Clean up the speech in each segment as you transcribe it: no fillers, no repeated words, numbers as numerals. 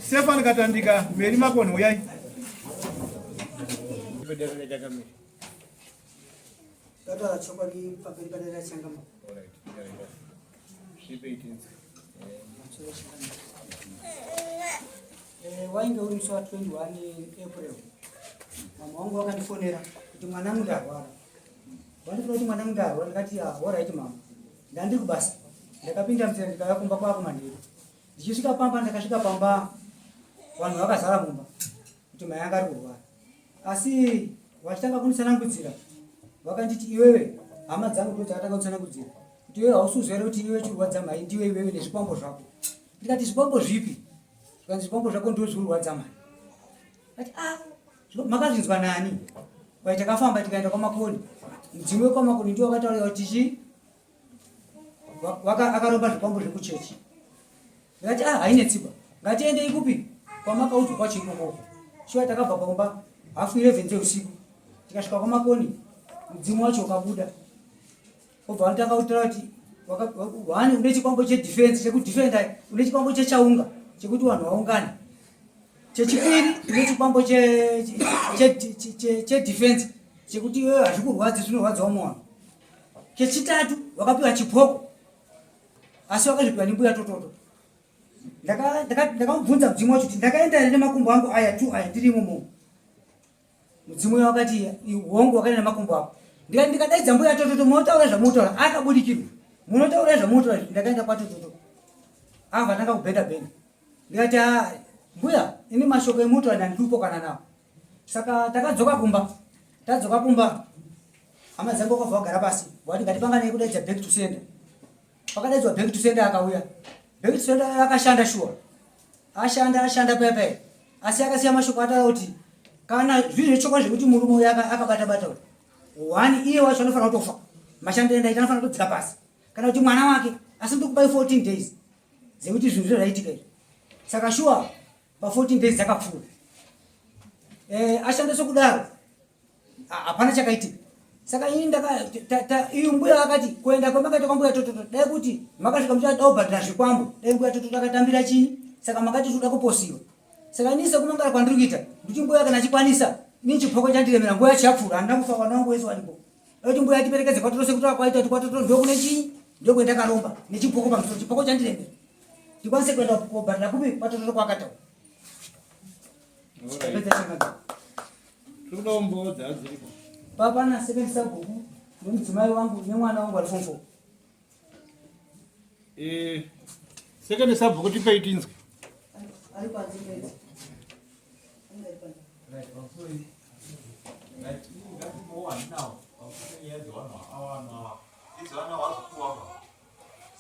Stefan Katandika, Mary Makoni, uyai. Tataura chokwadi pamberi padare changama. Eh, wainge uri musi wa 21 April. Mama wangu wakandifonera kuti mwanangu ndarwara. Wandifonera kuti mwanangu ndarwara ndikati ah, alright mama. Ndandiri kubasa. Ndakapinda muzera ndikauya kumba kwako manheru. Ndichisvika pamba ndakasvika pamba vanhu vakazara mumba kuti mai anga ari kurwara. Asi vachitanga kunditsanangudzira vakanditi iwewe hama dzangu ndo dzakatanga kunditsanangudzira kuti iwewe hausi kuziva here kuti iwewe chirwadza mhai ndiwe iwewe nezvikwambo zvako. Ndikati zvikwambo zvipi? Zvikanzi zvikwambo zvako ndo zvikurwadza mhai. Ati ah makazvinzwa nani? Kwai takafamba tikaenda kwaMakoni. Mudzimu wekwaMakoni ndiwo wakataura kuti chii? Akaromba zvikwambo zvekuchechi. Ndikati ah hainetsikwa. Ngatiendei kupi? Kwamakaudzwa kwacho ikoko. Shuwa takabva paumba half 11 dzeusiku. Tikasvika kwaMakoni mudzimu wacho ukabuda. Obva wanotanga kutaura kuti one une chikwambo chedefense chekudefenda une chikwambo chechaunga chekuti vanhu vaungane. Chechipiri une chikwambo chedefense chekuti iwewe hazvikurwadzi zvinorwadza vamwe vanhu. Chechitatu wakapiwa chipoko asi wakazvipiwa nembuya tototo. Ndakamubvunza mudzimu wacho kuti ndakaenda here nemakumbo angu aya tu aya ndiri imomo. Mudzimu uya wakati hongu wakaenda nemakumbo ako. Ndikati ndikadaidza mbuya tototo munotaura zvamunotaura akabudikirwa. Munotaura zvamunotaura ndakaenda kwatototo. Ava tanga kubhenda bhenda. Ndikati ah, mbuya ini mashoko emunotaura ndandikupokana nawo. Saka takadzoka kumba. Tadzoka kumba hama dzangu wakabva wagara pasi wati ngatipanganei kudaidza back to sender. Pakadaidzwa back to sender akauya. Back to sender akashanda shuwa. Ashanda ashanda paya paya. Asi akasiya mashoko ataura kuti kana zviri zvechokwadi zvekuti murume uyu akabata bata uyu. One iye wacho anofanira kutofa. Mashandiro endaita anofanira kutodzika pasi. Kana kuti mwana wake asi ndikupai 14 days dzekuti zvinhu zvaitika izvi. Saka shuwa pa 14 days dzakapfuura. Eh, ashanda sokudaro hapana chakaitika. Saka ini ndaka iyo mbuya akati kuenda kwamakaita kwambuya tototo dai kuti makasvika muchida kubhadhara zvikwambo dai mbuya tototo akatambira chii saka makati toda kuposiwa. Saka ini sekumangara kwandiri kuita nditi mbuya kana achikwanisa ini chipoko chandiremera nguva yacho yapfuura handina kufa vana vangu vese varipo. Dai mbuya atiperekedze kwatoto sekutora kwaita kuti kwatoto ndokune chii ndokuenda karomba nechipoko pamusoro chipoko chandiremera ndikwanise kuenda kobhadhara kupi kwatoto kwakataura. Tiri kuda umbowo dzadziripo. Papa na second sabhuku nemudzimai wangu nemwana wangu ari form 4. Eh, second sabhuku tipei tinzwe. Ari panze pedzi. Right, pamusoro. Right, ngatimbowo handinawo pamusoro nyaya dzevanhu ava ava. Idzi vana vazopuwa pa.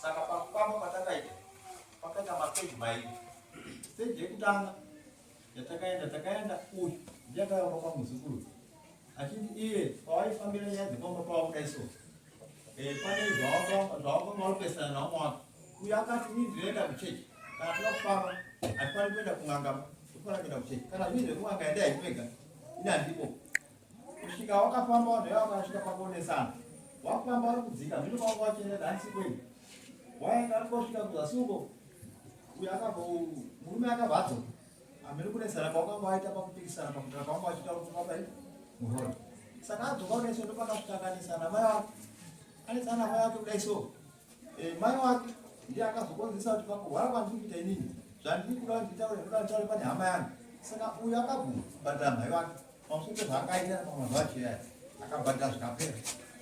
Saka pakufamba kwatakaita pakaita mastage mairi. Stage yekutanga yatakaenda takaenda uyu ndiye akavamba pamuzukuru achiti iye pawaifambira nyaya dzepamba pavo kudai so eh, pane zvawakanga uri kuesana naumwe wake uyu akati ini ndinoenda kuchechi kana toda kufamba hatifaniri kuenda kun'anga tofanira kuenda kuchechi kana zvii zvekun'anga endai mega ini handipo kusvika wakafamba vanhu vaya vakasvika pakuonesana wakufamba vari kudzika mhino kwanga wachienda dansi kwei waenda kosvika kuzasi uko uyu akabva murume akabva adzoka hameno kunesana kwawakanga waita pakupikisana pakutaura kwawanga wachiita kuti kwaba muroora saka adzoka kudai so ndopakasvika akanesana mai wake anesana mai wake kudai so eh, mai wake ndiye akazokonzeresa kuti pakurwara kwandiri kuita inini zvandiri kuda kuti nditaure ndoda nditaure pane hama yangu saka uyu akabhadhara mai wake pamusoro pezvaakaita pamazuva acho yaya akabhadhara zvikapera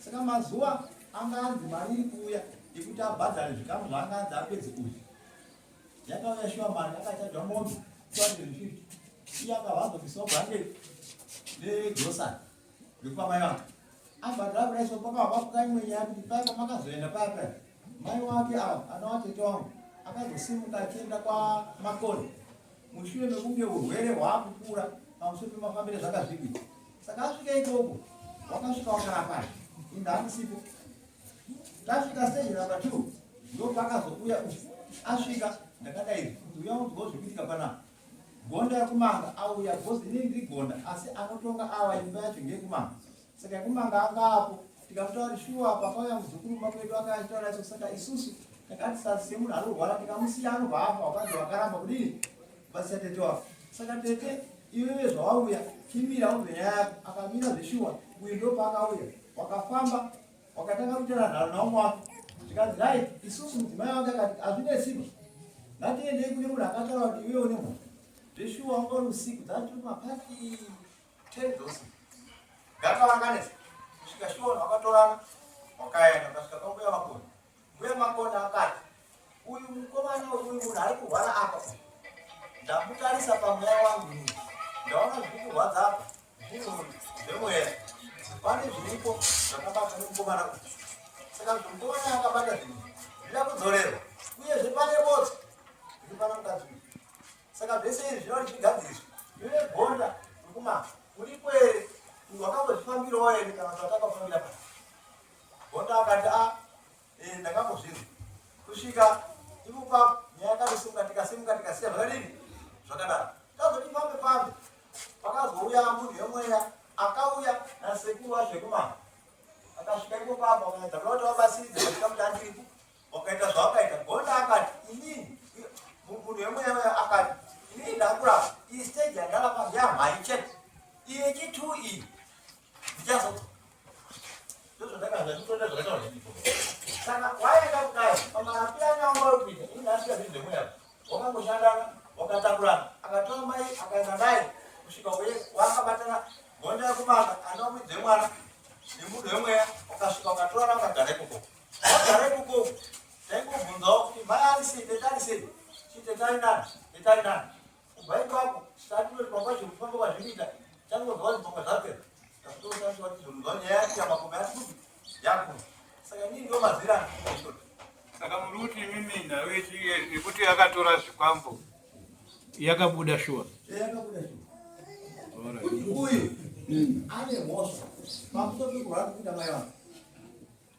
saka mazuva anga anzi mari iri kuuya yekuti abhadhare zvikamu zvaanga anzi apedze uyu yakauya shuwa mari akachajwa mombe 250 iye akabva azobvisawo bhangeti negrosari rekupa mai vake abhadhara kudai so pakabva pafuka imwe nyaya kuti paya pamakazoenda paya paya mai wake ava ana watete wangu akazosimuka achienda kwamakoni mushure mekunge urwere hwaakukura pamusoro pemafambiro zvanga zviri kuita saka asvika ikoko wakasvika wakarapana inda handisipo tasvika stage number 2 ndopakazouya asvika ndakadai kuti uya unzwawo zviri kuitika panapa gonda yekumanga auya because inini ndiri gonda asi anotonga awa imba yacho ngeyekumanga saka yekumanga anga apo tikamutaura kuti shuwa pakauya muzukuru mumba kwedu akaya achitaura iso saka isusu takati sasi semunhu anorwara tikamusiya anobva afa wakanzi wakaramba kudini. Vasiya tete wako. Saka tete iwewe zvawauya chimira unzwe nyaya yako. Akamira zveshuwa uyu ndopaakauya. Wakafamba wakatanga kuitana nharo naumwe wake. Zvikanzi right isusu mudzimai wake akati hazvinesiba. Ngatiendei kune munhu akataura kuti iwewe une mhosva. Zveshuwa wanga uri usiku dzatiri kumapasi 10 dzeusiku. Ngataranganisa kusvika shuwa vanhu vakatorana wakaenda ukasvika kwambuya Makoni. Mbuya Makoni akati uyu mukomana uyu munhu ari kurwara apa ndamutarisa pamweya wangu ini ndaona zviri kurwadza apa zvinhu zvemweya pane zviripo zvakabatwa nemukomana uyu saka kuti mukomana akabata zvinhu zvida kudzorerwa uyezve pane botso riri pana mukadzi uyu saka zvese izvi zvinoda kuti zvigadziriswe iwe gonda rekumaka uripo here wakambozvifambirawo here kana kuti watakafambira pa gonda akati a ah, eh, ndakambozvinzwa kusvika ipo papo nyaya yakatosimuka tikasimuka tikasiya zvakadini zvakadaro tazoti fambe fambe pakazouya munhu yemweya akauya nasekuru wacho vekumaka akasvika ipo papo akaedza kuda kuti vabatsiridze vachikamuti andiripo Wakaita zvawakaita. Gonda akati inini munhu wemweya uya akati inini ndakurapa iyi stage yandarapa ndeyamhai chete iyi yechi2 iyi ndichazodzoka ndozvandakazvakutoita zvakataura zviripo saka waenda kudai pamarapiro anga uri kuita ini ndasvika zvinhu zvemweya wakangoshandana wakatakurana akatora mai akaenda naye kusvika uye wakabatana gonda yekumaka anomuidze mwana nemunhu wemweya wakasvika ukatorana ukagara ikoko Vagara ikoko taingobvunzawo kuti mai ari sei tete ari sei chi tete ari nani tete ari nani kubva ipapo tatinoti pamba zvekufamba kwazvinoita tangonzwa kuti pamwe zvapera takutoshandiswa kuti zvonzwa nyaya yacho yamakome ati kupi yakura saka inini ndo mazira andikuita saka muri kuti imimi nhau yekuti akatora zvikwambo yakabuda shuwa yakabuda shuwa kuti uyu ane mhosva pamusoro pekurwara kuita mai vangu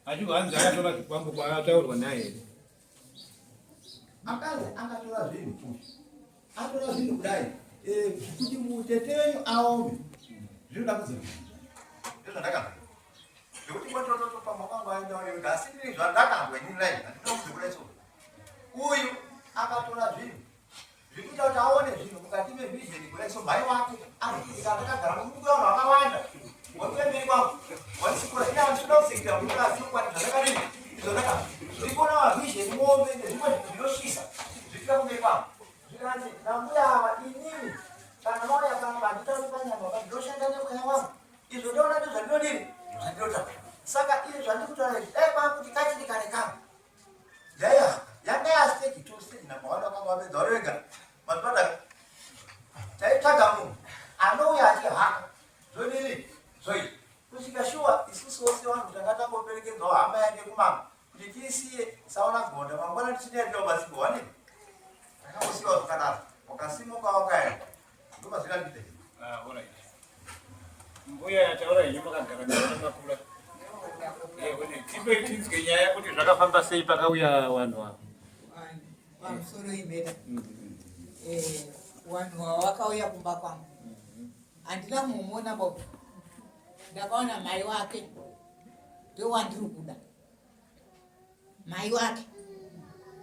Achibva anzi akatora zvikwambo kwaataurwa naye here? Akanzi akatora zvinhu atora zvinhu kudai eh, kuti mutete wenyu aome zvinoda kudzima ndozvandakanzwa zvekuti kwatototo pamwe kwangu aenda uri asi ndiri zvandakanzwa inini live handinokuzi kudai so uyu akatora zvinhu Zvikuita kuti aone zvinhu mukati mevhizheni kudai so mhai wake arikuitika ndakagara nokuti vanhu vakawanda wekuya mberi kwangu wanisikura ina ndinoda kusekera kuti asi chokwadi zvandakadini izvo ndaka ndikuona mavhizheni mombe nezvimwe zvinhu zvinoshisa zvichiita kumberi kwangu zvikanzi nambuya ava inini kana mauya pano handitauri panyama pa ndinoshanda nemweya wangu izvo ndoona ndozvandinodini zvandinotaura saka izvi zvandikutaura izvi dai kwakuti kachiri kare kangu Yaya, yanga ya stage 2, stage number 1 wakanga wapedza uri wega. Mazvibata. Taitsvaga munhu anouya achihaka. Zvodini? Zvoita. Kusvika shuwa isusu vose vanhu tanga tangoperekedzwawo hama yake kumama kuti tiisiye saona gonda mangwana tichine yatinobatsirwa wanini. Takangosiyiwa zvakadaro. Wakasimuka wakaenda. Ndomazvira ndite. Ah, all right. Mbuya yataura henyu makagara nayo makura. Eh, tipe tinzwe nyaya kuti zvakafamba sei pakauya vanhu ava. Pamusoro imeta. Eh, vanhu ava vakauya kumba kwangu. Handina kumuona bob. Ndakaona mai wake. Ndowandiri kuda. Mai wake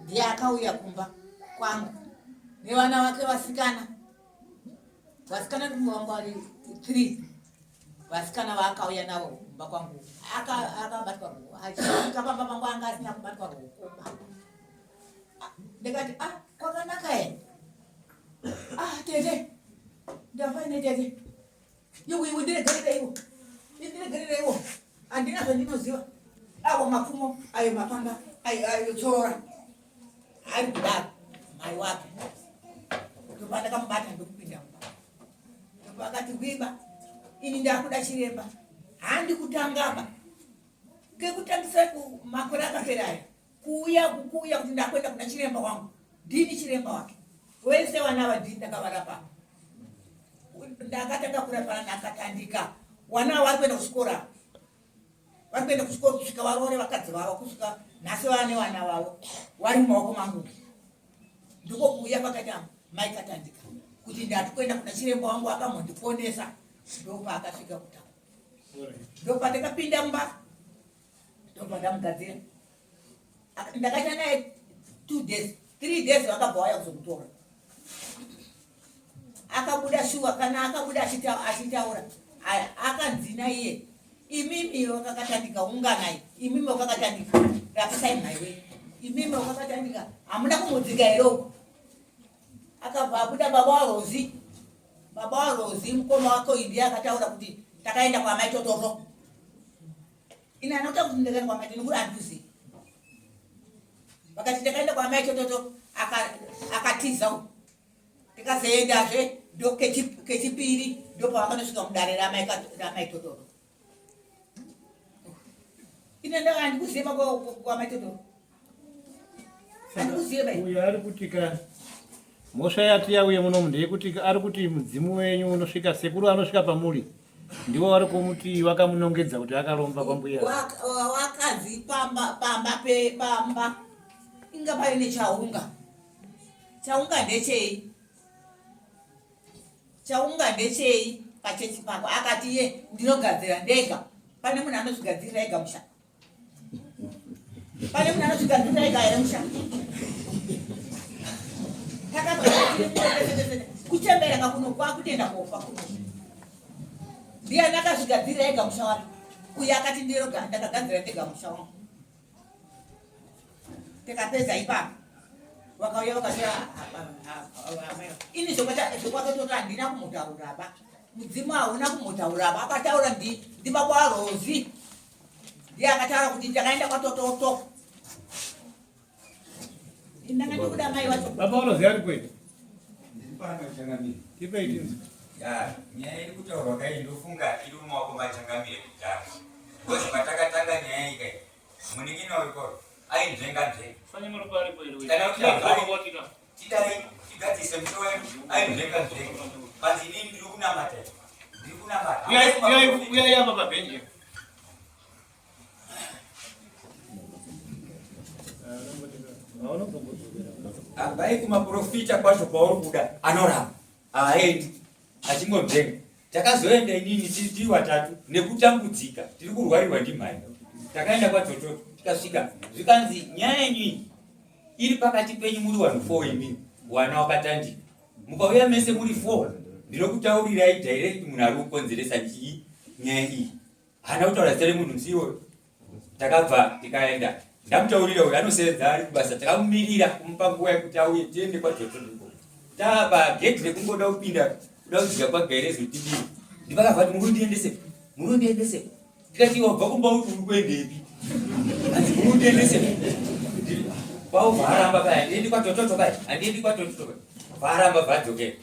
ndiye akauya kumba kwangu nevana vake vasikana. Vasikana vangu vari 3 vasikana vaakauya navo kumba kwangu akabatwa ruoko achisvika pamba pangu anga asina kubatwa ruoko ndikati ah kwakanaka here ah tete ndafaine tete iwe iwe ndiregerereiwo ndiregerereiwo handina zvandinoziva awo mapfumo ayo mapanga ayo tsorora ari kudaro mai wake ndopa ndakamubata ndokupinda mumba ndopa akati wiba ini ndakuda chiremba handi kutangaba kekutangisa makore akapera aya kuuya kukuuya kuti ndakuenda kuna chiremba wangu ndini chiremba wake wese wana ava ndini ndakavarapa ndakatanga kurapana nakatandika wana ava vari kuenda kuchikora vari kuenda kuchikoro kusvika varoore vakadzi vavo kusvika nhasi vava nevana vavo wari mumaoko mangu ndiko kuuya kwakaita mai katandika kuti ndati kuenda kuna chiremba wangu akambondiponesa ndopaakasvika kutanga ndopandakapinda mumba ndobva ndamugadzira ndakaita naye 2 days 3 days vakabva vauya kuzomutora. Akabuda shuwa kana akabuda achitaura akanzi naiye imimi wakakatandika unganai imimi wakakatandika rapisai mhaiwe imimi wakakatandika hamuna kumudzika here uku akabva abuda baba warozi baba warozi mukoma wako iyi ndiye akataura kuti takaenda kwamai tototo ini anotaura kuti ndakaenda kwamai ndinokuti handizivi vakati ndakaenda kwamai tototo akatiza uku tikazoendazve kechipiri ndopavakanosvika mudare ramai totoro ine ndanga handikuziva kwamai totoro handikuziva uyo ari kuti ka mhosva yati yauye munomu ndeyekuti ari kuti mudzimu wenyu unosvika sekuru anosvika pamuri ndiwo vari kumuti vakamunongedza kuti akaromba kwambuya wakanzi pamba pamba pebamba inga paine chaunga Chaunga ndechei? Chaunga ndechei pachechi pako? Akati iye ndinogadzira ndega. Pane munhu anozvigadzirira ega musha? Pane munhu anozvigadzirira ega here musha? Kuchembera kakuno kwakutoenda kofa kuno. Ndiani akazvigadzirira ega musha wake? Uye akati ndakagadzira ndega musha wangu. Tikapedza ipapo vakauya vakatora ini zvokwatotora handina kumutaura ba mudzimu hauna kumutaura ba akataura ndibaba warozi ndiye akataura kuti ndakaenda kwatototo ndanga ndikuda mai wacho baba warozi ari kwedu ndiri pano changamire tipei tinzwe ya nyaya iri kutaurwa kai ndofunga iri mumaoko machangamire kudhara because patakatanga nyaya iyi kai Munin'ina wekoro ainzvenga nzvenga. Kana kuti abvai tidai tigadzise musoro wedu ainzvenga nzvenga. Panzi inini ndiri kunamata. Ndiri kunamata. Uyai apa pabhenji. Abai kumaprofita kwacho kwauri kuda anoramba haaendi achingonzvenga Takazoenda inini tiri vatatu nekutambudzika tiri kurwarirwa ndimhai. Takaenda kwaTototo tikasvika zvikanzi nyaya yenyu iyi iri pakati penyu muri vanhu four imini wana wakatandika mukauya mese muri four ndinokutaurirai direct munhu ari kukonzeresa chii nyaya iyi haana kutaura zita remunhu musi iwoyo takabva tikaenda ndamutaurira uyu anosevenza ari kubasa takamumirira kumupa nguva yekuti auye tiende kwajotoduko tava gedhi rekungoda kupinda kuda kudzika kwagairezi kuti tibire ndipakabva ti murundiendese murundiendese ndikati wabva kumba uti uri kuendepi hanzi murundiendese kwaubva aramba paya handiendi kwatototo paya handiendi kwatototo paya vaaramba vadzokera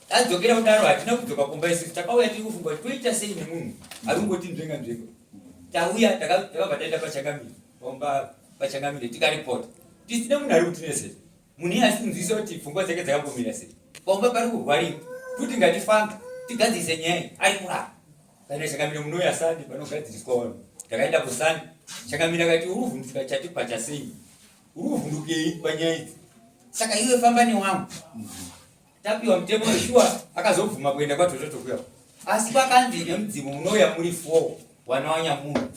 tadzokera kudaro hatina kudzoka kumba isusu takauya tiri kufunga kuti toita sei nemunhu ari kungoti nzvenga nzvenga tauya takabva taenda pachangamire pamba pachangamire tikaripota tisina munhu ari kutinesesa munhu iye asi kunzwisa kuti pfungwa dzake dzakambomira sei pamba pari kurwariwa kuti ngatifambe tigadzirise nyaya iyi ari kurapa kana changamire munouya sandi panogadziriswa vanhu takaenda kusandi changamire akati uri kuvhunduka chatipacha sei uri kuvhundukei panyaya idzi saka iwe famba newangu Tapiwa mutemo shuwa akazobvuma kuenda kwatototo kuya. Asi kwakanzi nemudzimu munouya muri 4 wana wanyamunhu.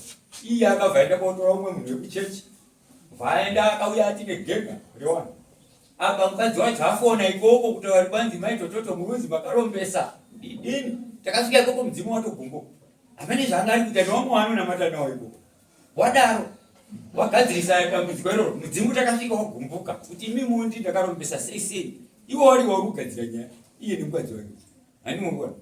Iye akabva aenda kotora umwe munhu wekuchechi. Vaenda akauya atine genga rewana. Apa mukadzi wacho afona ikoko kutaura kuti kwanzi mai Tototo murunzi makarombesa. Didini. Takasvika ikoko mudzimu watogumbuka. Hamene zvaanga ari kuita newamwe waanonamata nawo ikoko. Wadaro wagadzirisa dambudziko iroro mudzimu takasvika wagumbuka kuti imi mundi ndakarombesa sei sei iwe wari wauri kugadzira nyaya iye nemukadzi wake handimubona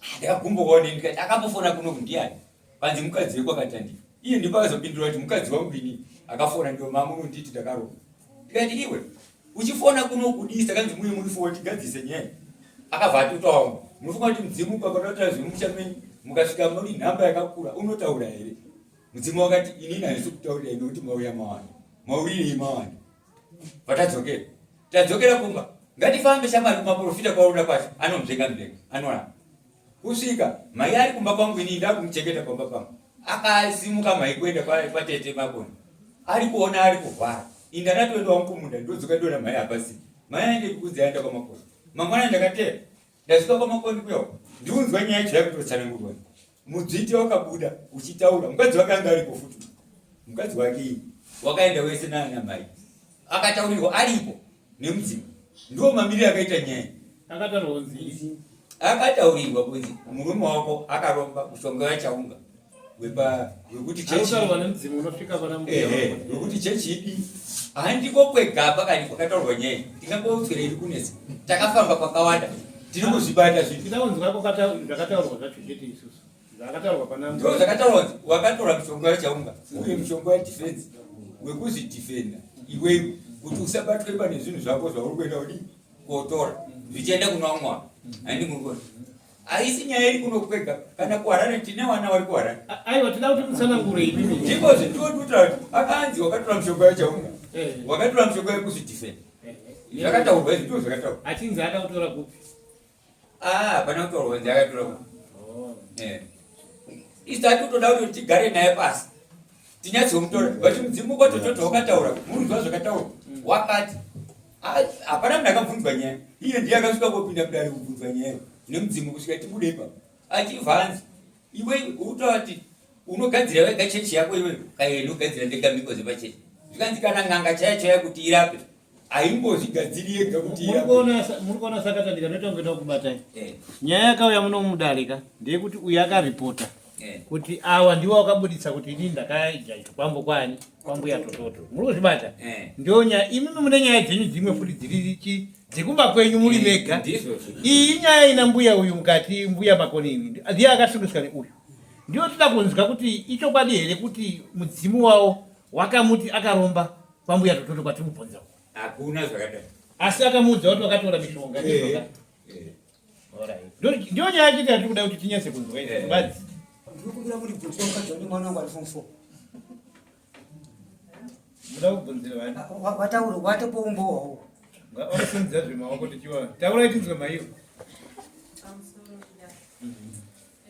ah, ndakagumbukawo neni ndikati akambofona kuno kundiani panzi mukadzi wekwakatandika iye ndipo akazopindura kuti mukadzi wangu ini akafona ndio mamunonditi ndakaromba ndikati iwe uchifona kuno kudii takanzi muye muri fo tigadzise nyaya akabva atotaura wangu munofunga kuti mudzimu pakanotaura zvemusha menyu mukasvika muri nhamba yakakura unotaura here mudzimu wakati inini handisi kutaurira nekuti mauya mawanda maurirei mawanda vatadzokera tadzokera kumba ngatifambe shamwari kumaprofita kwaoda kwacho anomzvenga mzvenga anoramba kusvika mai ari kumba kwangu inini ndakumuchengeta pamba pangu akasimuka mai kuenda kwatete makoni ari kuona ari kurwara ini ndakatoenda wangu kumunda ndodzoka ndoona mai hapasi mai aende kukudzi aenda kwamakoni mangwana ndakatera ndasvika kwamakoni kuya ndiunzwa nyaya yacho yakutotsanangurwa mudzviti wakabuda uchitaura mukadzi wake anga aripo futi mukadzi wake iyi wakaenda wese naana mai akataurirwa aripo nemudzimu ndiwo mamiriro akaita nyaya akataurwa kunzi Akataurirwa kunzi murume wako akaromba mushonga wachaunga wekuti wekuti chechi idi handiko kwega pakati kwakataurwa nyaya tingangotswera iri kunetsa takafamba kwakawanda tiri kuzvibata zvinhu zvacho chete isusu zvakataurwa pana ndo zvakataurwa kunzi wakatora mushonga wachaunga uye mushonga wadefense wekuzvidefenda iwewe kuti usabatwe pane zvinhu zvako zvauri kuenda kudii kotora zvichienda kuna vamwe vanhu handi murikuona haisi nyaya iri kuno kwega kana kuharare tine vana vari kuharare aiwa tida kuti mutsanangure imimi ndiko zvendinototaura kuti akanzi wakatora mishonga yachaunga eh. wakatora mishonga yekuzvidefenda eh. zvakataurwa izvi ndizvo zvakataurwa achinzi akautora kupi Ah, hapana kutaurwa kunzi akatora kupi. Oh. Eh. Isu tatotoda kuti tigare naye pasi. Tinyatsomutora. But mudzimu kwatototo wakataura. Munzwa zvakataurwa. Mm. Wakati hapana munhu akabvunzwa nyaya. Iye ndiye akasvika kopinda mudare kubvunzwa nyaya nemudzimu kusvika tibude ipapo. Achivhanzi iwe utati unogadzira wega chechi yako iwe kaiwe ndogadzira ndega mhiko dzepachechi. Zvikanzi kana n'anga chaya chaya kuti irape haimbozvigadziri yega kuti muri kuona saka tandika ndoita kunge ndakubatai eh. nyaya yakauya muno mudare ka ndeyekuti uyu akaripota eh. kuti awa ndiwo wakabuditsa kuti ini ndakaija chikwambo kwani kwambuya tototo muri kuzvibata eh. ndio nyaya imimi mune nyaya dzenyu dzimwe futi dziri dzekumba kwenyu muri mega iyi inyaya ina mbuya uyu mukati mbuya makoni iyi ndiye akasungiswa neuyu ndiyo toda kunzwa kuti ichokwadi here kuti mudzimu wawo wakamuti akaromba kwambuya tototo kwatiri kubvunza uko hakuna zvakadai asi akamuudza kuti wakatora mishonga ndizvoka eh, eh. ndiyo nyaya chete yatiri kuda kuti tinyatse kunzwa izvi eh. badzi ndinokumbira muri bvunzwa mukadzi wani mwana wangu ari form four muda kubvunzira vani wataura watopa umbowo hwawo vakusimudza zvemaoko tichiwa taurai tinzwe maiwo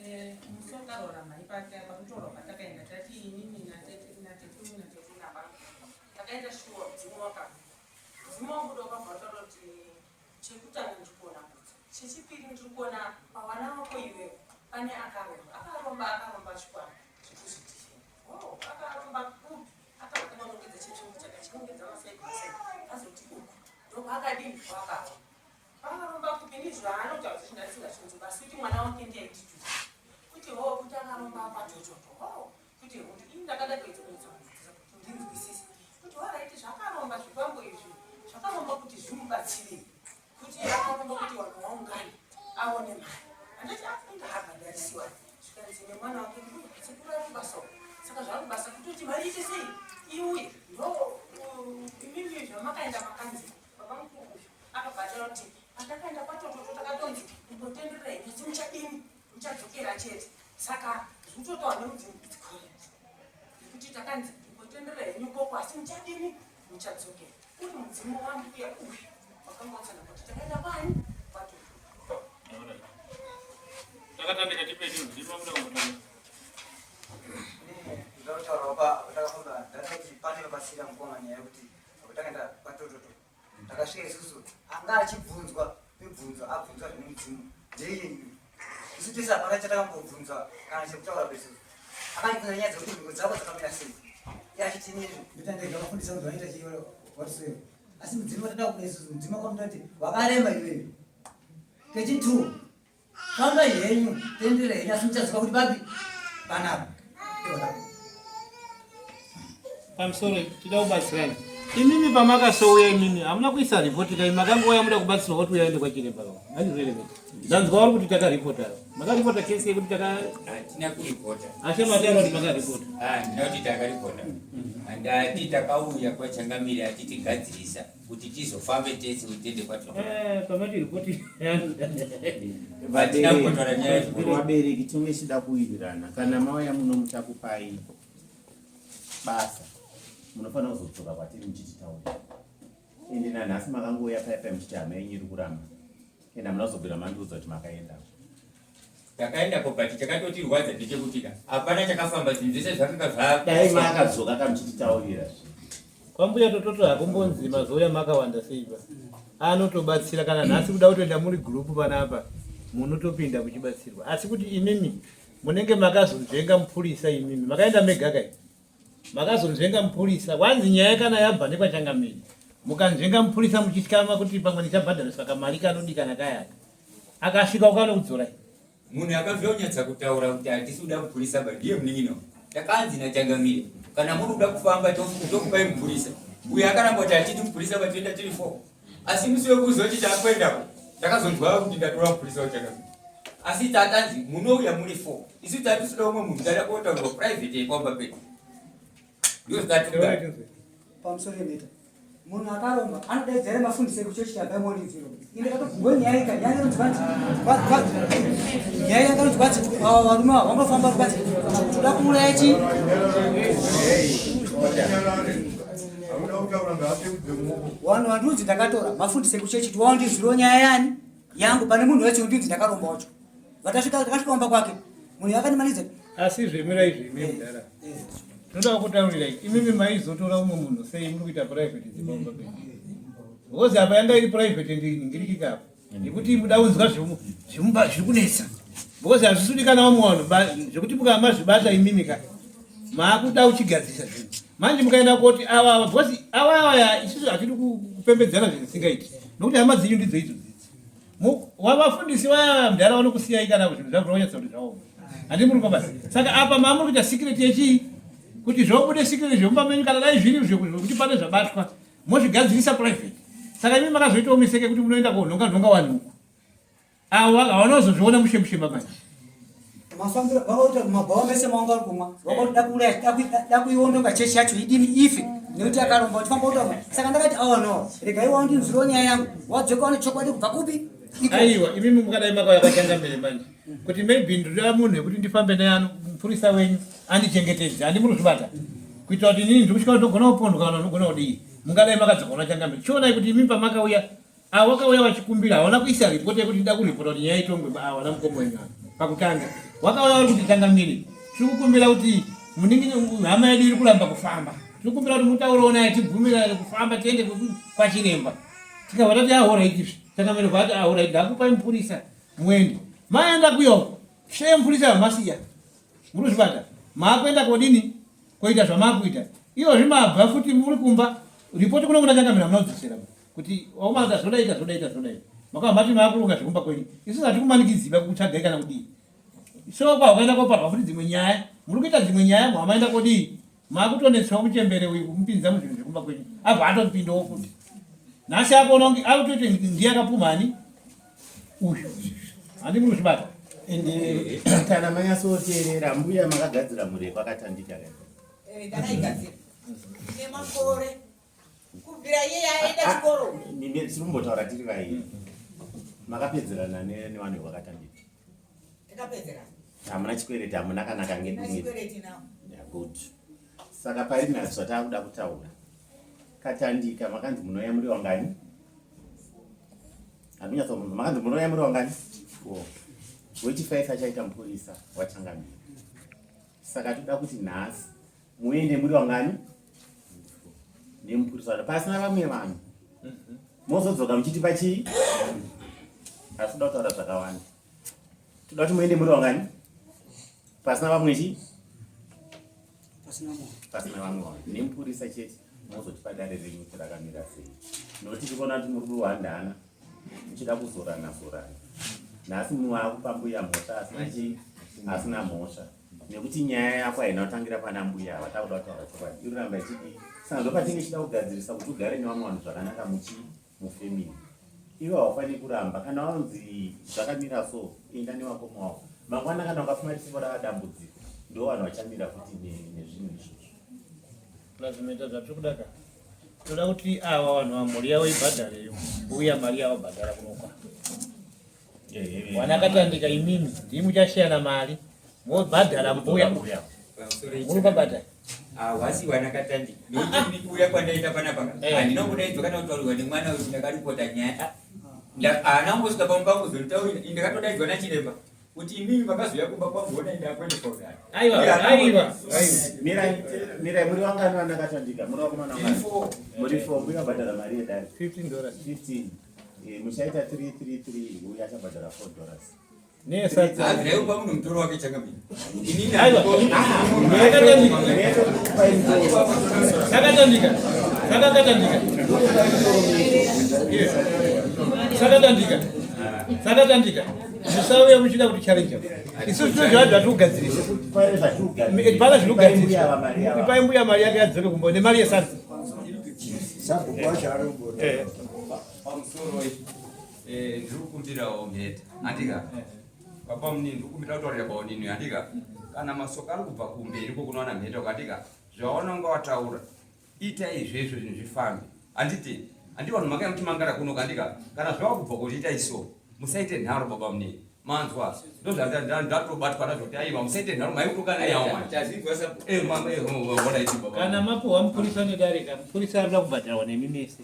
Eh, musi wakaroora mhai pake apa kutorwa kwatakaenda tati inini natete natete natete nababa takaenda shuwa mudzimu wakabuda mudzimu wabuda wakabva wataura kuti chekutanga ndiri kuona mbudzi chechipiri ndiri kuona pawana wako iwewe pane akaromba akaromba akaromba chikwambo chekuzvidhifenda oh, akaromba kupi akakunongedza chetsvimbo chakachinongedza masaidi masaidi azoti uku ndopaakadini kwakaromba Akaromba kupi ini zvaanotaura zvacho ndandisingazvinzwi basi kuti mwana wake ndiye aititusa kuti hoo kuti akaromba patototo hoo kuti kuti ini ndakada kuedza kuedza kubvunza kuti ndinzwisise kuti horaiti zvakaromba zvikwambo izvi zvakaromba kuti zvimubatsirei kuti akaromba kuti vanhu vaungane aone mari andati ah, inga habhadarisiwa zvikanzi nemwana wake sekuru ari kubasa uko saka zvaari kubasa kutoti mari ite sei iuye ndo imimi zvamakaenda makanzi Baba mukuru uyu akabva ataura kuti patakaenda kwatototo takatonzi imbotendererai asi muchadini muchadzokera chete saka zvikutotaura nemudzimu it's correct nekuti takanzi imbotendererai henyu koko asi muchadini muchadzokera uri mudzimu wambuya uyu wakanga watsana kuti takaenda kwani kwatoto takatandika tipei mudzimu wamuda kumbotanga Ndinotaura pa takafamba ndakati pane vabatsira mukoma nyaya yekuti Takaenda kwatototo takasvika isusu anga achibvunzwa mibvunzo abvunzwa zvine mudzimu ndeiye isu tese hapana chatakambobvunzwa kana chekutaura kwesu akandibvunza nyaya dzekuti mhiko dzako dzakamira sei iye achiti ini ndotandega vafundisa kuti vanoita chii whatsoever asi mudzimu watada kuda isusu mudzimu wakamuta kuti wakarema iwewe kechi two Fambai henyu, tendere henyu asi muchaziva kuti papi panapa. Pamusoro tida kubatsirana. Imimi pamakasouya imimi hamuna kuisa ripoti kai makangouya muda kubatsirwa kuti uyaende kwachiremba ka. Handizvo Ndanzwa vari kuti takaripota. Makaripota kesi yekuti taka hatina kuripota. Asi mataura kuti makaripota. Ah, ndinoti takaripota. Handati takauya kwachangamire achitigadzirisa. kuti tizofambe tese kuti tiende kwacho eh, pamati ripoti vabereki tinge chida kuwirirana kana mauya muno muchakupai basa munofanira kuzodzoka kwatiri muchititaurira ende nanhasi makangouya paya paya muchiti hama yenyu iri kuramba ende hamuna kuzobvira mandiudza kuti makaenda Takaendako but chakatotirwadza ndechekuti hapana chakafamba zvinhu zvese zvakanga zva dai makadzoka kamuchititaurira zve Kwambuya Tototo hakumbonzi mazouya makawanda sei ba. Anotobatsira kana nhasi kuda kutoenda muri group panapa munotopinda muchibatsirwa. Asi kuti imimi munenge makazonzvenga mupurisa imimi makaenda mega kai. Makazonzvenga mupurisa wanzi nyaya kana yabva nekwachangamire mukanzvenga mupurisa muchityama kuti pamwe ndichabhadhariswa kamari kanodikana kayaka. Akasvika ukaona kudzorai. Munhu akabva kunyatsa kutaura kuti hatisi kuda mupurisa ba ndiye munin'ina wangu. Takanzi nachangamire kana muri kuda kufamba tokupai mupurisa. Uyo akaramba kuti hatidi mupurisa ba toenda tiri four. Asi musi wekuzoti takuendako ndakazonzwa kuti ndatora mupurisa wachangamire. Asi takanzi munouya muri four. Isu tatisida umwe munhu tada kotaurwa private yepamba pedu. Ndizvo zvatikuda. Pamusoro yemeta. Munhu akaromba anodaidzira here mafundisi ekuchechi tabva morinziro. Inde katobvungo nyaya ika nyaya inonzi kwanzi nyaya yakanonzi kwanzi ava varume ava vangofamba kwanzi toda kuuraya chi vanhu vandunzi ndakatora mafundisi ekuchechi tiwaundinziro nyaya yani yangu pane munhu wacho ndinzi ndakaromba wacho vatasvika takasvika kumba kwake munhu yakandimanidza asi zvemirai zvimi mudhara tinoda kutaurirai imimi maizotora umwe munhu sei muri kuita private dzepamba penyu because apa yanga iri private ndingirikika apa nekuti muda kunzwa zvemumba zviri kunetsa because hazvisudi kana vamwe vanhu zvekuti mukava mazvibata imimi ka maakuda kuchigadzirisa zvinhu manje mukaenda koti ava ava because ava ava ya isusu hatidi kupembedzana zvinhu zvisingaiti nokuti hama dzenyu ndidzo idzo dzidzi Wavafundisi vaya mdhara vanokusiyai kana zvinhu zvako zvonyatsa kuti zvaoma. Handi muri kwabasa. Saka apa mamuri kuita secret yechii? Kuti zvobude secret zvemumba menyu kana dai zviri zvekuti pane zvabatwa mozvigadzirisa private. Saka imi makazoitawo miseke kuti munoenda konhonga nhonga vanhu uku. Avo havanozozviona mushe mushe manje. Mafambiro vakaita mabhawa mese maunga uri kumwa vakaita da kuuraya da kuiwondonga chechi yacho idini ife nekuti akaromba uchifamba utaura saka ndakati oh no regai wandinzwirawo nyaya yangu wadzoka wane chokwadi kubva kupi aiwa imimi mukadai makauya kwachangamire manje kuti maybe ndinoda munhu wekuti ndifambe naye ano mupurisa wenyu andichengetedze handi muri kuzvibata kuitira kuti inini ndikusvika ndogona kupondwa kana ndogona kudii mungadai makadzoka kuna changamire chionai kuti imi pamakauya Avo vakauya vachikumbira hawana kuisa report yekuti ndida kuripota kuti nyaya itongwe ava vana mukoma wenyu ava pakutanga wakauya vari kuti changamire tiri kukumbira kuti muningi hama yedu iri kuramba kufamba tiri kukumbira kuti mutaurewo naye tibvumirane kufamba tiende kwachiremba tikabva tati ahoraiti izvi changamire bva ati ahoraiti ndakupai mupurisa muende maenda kuyo shee mupurisa vamasiya muri kuzvibata maakuenda kodini koita zvamakuita iyozvi mabva futi muri kumba ripoti kuno kuna changamire hamuna kudzosera kuti wakumaza zvodaita zvodaita zvodaita makava mati maakuronga zvekumba kwenyu isu hatikumanikidziba kutsvagai kana kudii so kwa ukaenda koparwa futi dzimwe nyaya muri kuita dzimwe nyaya mwamaenda kodii makutonetsawo muchembere uyu kumupinza muzvinhu zvekumba kwenyu abva atopindawo futi nhasi akuona kunge akutoite ndiye akapumhani uyu handi muri kuzvibata ende kana manyatsoteerera mbuya makagadzira mhuri yekwakatandika ka eh, ndakaigadzira nemakore kubvira iye aenda ah, chikoro tiri kumbotaura tiri vairi makapedzerana nevanhu vewakatandika takapedzerana hamuna chikwereti hamuna kana kange good saka pari nhasi zvataakuda kutaura katandika makanzi munouya muri wangani handinyatso makanzi munouya muri wangani wechi5 achaita mupurisa wachangamira saka toda kuti nhasi muende muri vangani nemupurisa wacho pasina vamwe vanhu mozodzoka muchitipa chii asi toda kutaura zvakawanda toda kuti muende muri vangani pasina vamwe chii pasina vamwe vanhu nemupurisa chete mozotipa dare renyu kuti rakamira sei nokuti tikuona kuti muri kuhwandana muchida kuzorana zorana nhasi mumwe akupa mbuya mhosva asina chii asina mhosva nekuti nyaya yako haina kutangira pana mbuya ava takuda kutaura chokwadi iri ramba ichidii saka ndopatinge ichida kugadzirisa kuti ugare nevamwe vanhu zvakanaka muchi mufamily iwe haufaniri kuramba kana wanzi zvakamira so enda nevakoma wako mangwana kana ukafuma risimbo rava dambudziko ndo vanhu vachamira futi nezvinhu izvozvo Plus zvatiri kuda ka toda kuti ava vanhu vamhuri yavo ibhadhareyo uya mari yavo bhadhara kunokwa Wanakatandika imimi ndimi muchashiyana mari mobhadhara mbuya muri pabata hawasi wanakatandika nekuti ini kuuya kwandaita panapa eh. handina kudaidzwa kana kutaurirwa nemwana uyu ndakaripota nyaya haana kungosvika pamwe pangu kuzonditaurira ini ndakatodaidzwa nachiremba kuti imimi makazouya kumba kwangu ona ndakuendeswa kudai aiwa aiwa mirai mirai muri wangani vanakatandika muri vakomana muri four mbuya bhadhara mari yedare 15 dollars 15 Eh, muchaita 333 uye achabhadhara 4 dollars. Nesadza. Munhu mutoro wake changamire. Inini Sakatandika. Sakatandika. Sakatandika. Saka tandika musauya muchida kuti challenge isu tinoziva zvatikugadzirisa pana zvinogadziriswa ipai mbuya mari yake yadzoke kumba nemari yesadza eh. pamusoro eh, ndiri kukumbirawo mheta andika baba munini ndiri kukumbira kutaurira baonini andika kana masoko ari kubva kumberi kokunowana mheta ukandika zvaunonga wataura Itai izvezvo zvinhu zvifambe. Handiti handi vanhu makaya muchimangara kuno kandika kana zvava kubva kuti itai so musaite nharo baba munini manzwa ndozvandatobatwa nazvo kuti aiwa musaite nharo maikutokana yawo manje eh, eh, kana mapuhwa mupurisa nedarika mupurisa arikuda kubhadharwa nemi mese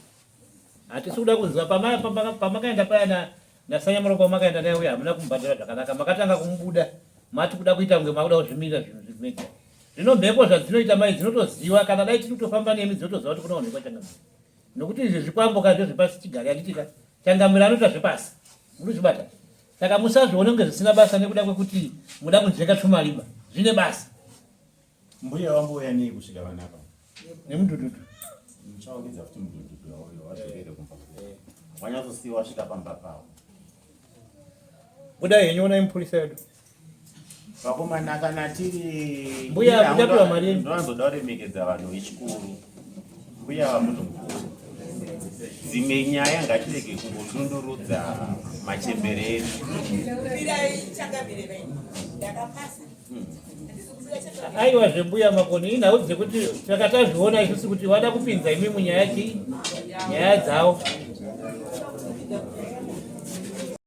hatisi kuda kunzwa pamakaenda paya nasanyamuro pamakaenda naye uya hamuna kumubhadhara zvakanaka makatanga kumubuda mati kuda kuita kunge makuda kuzvimirira zvinhu zvimega Zvino mhepo zvadzinoita mai dzinotoziva kana dai tiri kutofamba nemi dzinotoziva kuti kuna mhepo changamire. Nokuti izvi zvikwambo ka zvezvepasi chigare handiti ka changamire anoita zvepasi. Munozvibata. Saka musazvione kunge zvisina basa nekuda kwekuti muda kunzveka twumariba. Zvine basa. Mbuya wambouya nei kusvika vanapa? Nemudhudhudhu. Muchaongedza futi mudhudhudhu wauyo wadzokere kumba. Wanyatsosiwa wasvika pamba pavo. Budai henyu onai mupurisa wedu. Vakomana kana tiri mbuya muchapiwa mari yenyu. Ndinozoda kuremekedza vanhu vechikuru. Mbuya vamunhu mukuru. Dzimwe nyaya ngatirege kungondundurudza machembere edu. Aiwa zvembuya Makoni inhau dzekuti taka tazviona isusu kuti wada kupinza imi munyaya chii nyaya dzavo.